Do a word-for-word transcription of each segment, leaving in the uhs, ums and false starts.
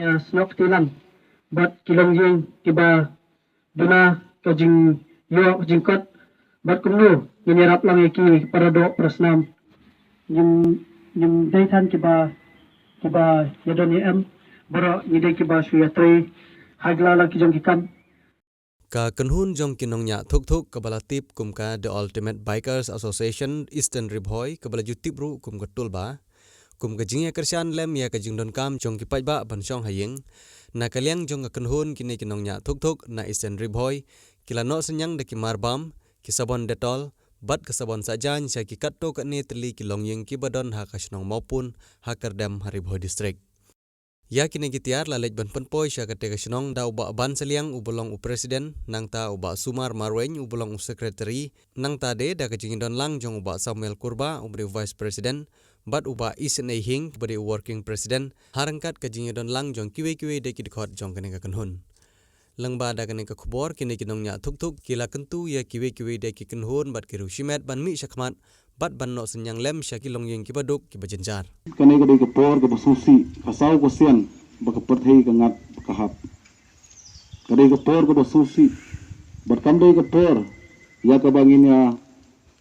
Ïa snoh kti lang bad ki longïing kiba duna ka jingïoh jingkot, bad kumno ngin ïarap lang ïa ki para doh para snam. Ngim ngim dei than kiba kiba ïadon ïa em, baroh ngi dei kiba shu ïatrei ha la ki jong ki kam. Ka kynhun jong ki nongñiah thuk thuk kaba la tip kum ka The Ultimate Bikers Association Eastern Ri Bhoi, kaba la ju tip ruh kum ka Tulba, kum ka jingïakyrshan lem ïa ka jingdonkam jong ki paidbah ban shong ha ïing. Na ka liang jong ka kynhun, kine ki nongñiah thuk thuk na Eastern Ri Bhoi ki la noh synñiang da ki marbam, ki sabon Dettol bad ka sabon sah jaiñ sha ki katto katne tylli ki longïing kiba don ha ka shnong Mawpun, ha Kyrdem, ha Ri Bhoi District. Ïa kine ki tiar la leit ban pynpoi sha kata ka shnong da u Bah Ban Saliang uba long u president, nangta u Bah Sumar Marwein uba long u secretary, nangta de da ka jingïadon lang jong u Bah Samuel Kurbah uba dei u vice president, bad u Bah Isynei Hing uba dei u working president, ha ryngkat ka jingïadon lang jong kiwei kiwei de ki dkhot jong kane ka kynhun. Lyngba da kane ka khubor, kine ki nongñiah thuk thuk ki la kyntu ïa kiwei kiwei de ki kynhun bad ki riew shimet ban mih shakhmat bad ban noh synñiang lem sha ki longïing kiba duk kiba jynjar. Kane ka dei ka por kaba sngewsih, ka saw ka sian ba ka pyrthei ka ngat ka hap. Ka dei ka por kaba sngewsih, bad kam dei ka por ïa kaba ngin ïa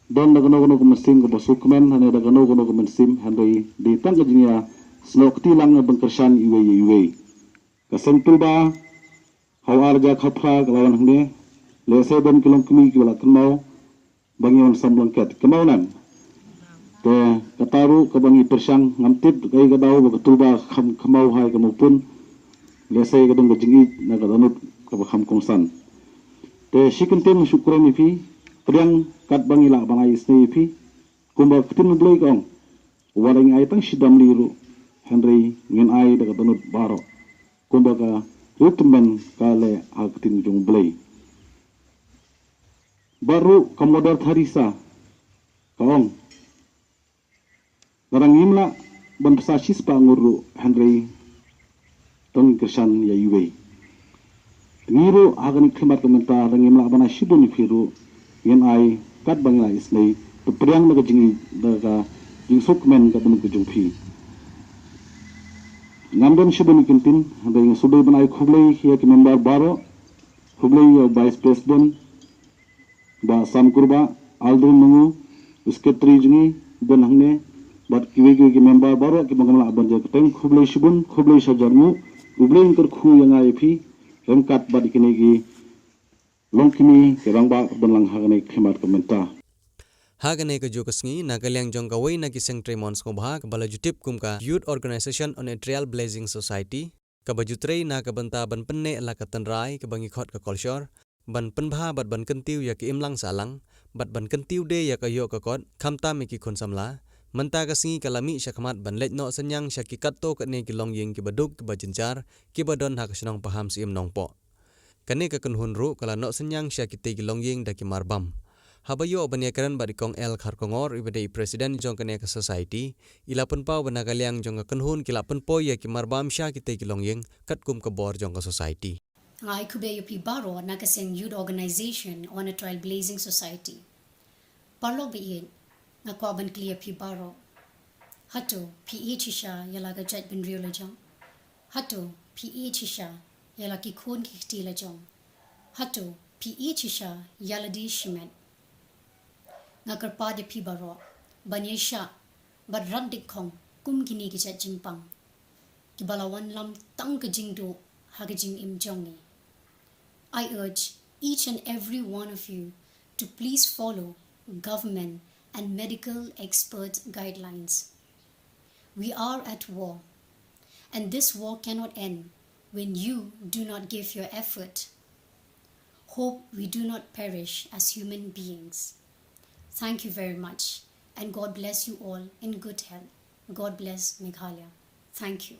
don da kano kano ka mynsiem kaba sngewkmen, hynrei da kano kano ka mynsiem, hynrei dei tang ka jingïasnoh kti lang ban kyrshan iwei ïa iwei. Ka seng Tulba ha u ar hajar khatphra ka la wan hangne, lehse don ki longkmie kiba la kynmaw ba ngi wan sam blanket, kynmaw nan. Te kata ruh kaba ngi pyrshang, ngam tip kaei ka daw ba ka Tulba kham kynmaw ha ka Mawpun, lehse ka don ka jingïeit na ka dohnud kaba kham kongsan. Te shi kyntien nga shu kren ïa phi, pdiang katba ngi lah ban ai isynei ïa phi, kumba ka ktien U Blei ka ong, wat la ngi ai tang shi damli ruh, hynrei ngin ai da ka dohnud baroh, kumba ka riewtymmen ka leh ha ka ktien jong U Blei. Bad ruh ka Mother Teresa ka ong, lada ngim lah ban pynsa shispah ngut ruh, hynrei to ngin kyrshan ïa iwei. Ngi ruh ha kane ka khmat ka mynta, lada ngim lah ban ai shibun ïa phi ruh, ngin ai katba ngi lah isynei, to pdiang da ka jingïeit, da ka jingsngewkmen ka dohnud ka jong phi. Ngam don shibun ki kyntien, hynrei nga sngewdei ban ai khublei ïa ki member baroh, khublei ïa u vice president, Bah Sam Kurbah, Aldrin Nongu, u secretary jong ngi don hangne, bad kiwei kiwei ki member baroh kiba ngam lah ban jia kyrteng, khublei shibun, khublei shihajar nguh, U Blei un kyrkhu ïa nga ïa phi ryngkat bad ïa kine ki longkmie ki rangbah kiba don lang ha kane ka khmat ka mynta. Ha kane kajuh ka sngi, na ka liang jong kawei na ki seng trei mon sngewbha kaba la ju tip kum ka Youth Organisation on a Trailblazing Society, kaba ju trei na ka bynta ban pynneh la ka tynrai kaba ngi khot ka culture, ban pynbha bad ban kyntiew ïa ka imlang sahlang, bad ban kyntiew de ïa ka ïoh ka kot, khamtam ïa ki khun samla, mynta ka sngi ka la mih shakhmat ban leit noh synñiang sha ki katto katne ki longïing kiba duk kiba jynjar, kiba don ha ka shnong Pahamsyiem Nongpoh. Kane ka kynhun ruh ka la noh synñiang sha kitei ki longïing da ki marbam. Haba ïoh ban ïakren bad i Kong L Kharkongor, iba dei i president jong kane ka society, i la pynpaw ba na ka liang jong ka kynhun ki la pynpoi ïa ki marbam sha kitei ki longïing katkum ka bor jong ka society. Nga ai khublei ïa phi baroh na ka seng Youth Organisation on a Trailblazing Society. Paralok ba ïeit, nga kwah ban kylli ïa phi baroh. Hato phi ïeit shisha ïa la ka jaitbynriew la jong? Hato phi ïeit shisha ïa la ki khun ki kti la jong? Hato phi ïeit shisha ïa lade shimet? Nga kyrpad ïa phi baroh ban ïaishah bad rat dikkhong kum kine ki jait jingpang kiba la wanlam tang ka jingduh ha ka jingim jong ngi. I urge each and every one of you to please follow government and medical expert guidelines. We are at war, and this war cannot end when you do not give your effort. Hope we do not perish as human beings. Thank you very much, and God bless you all in good health. God bless Meghalaya. Thank you.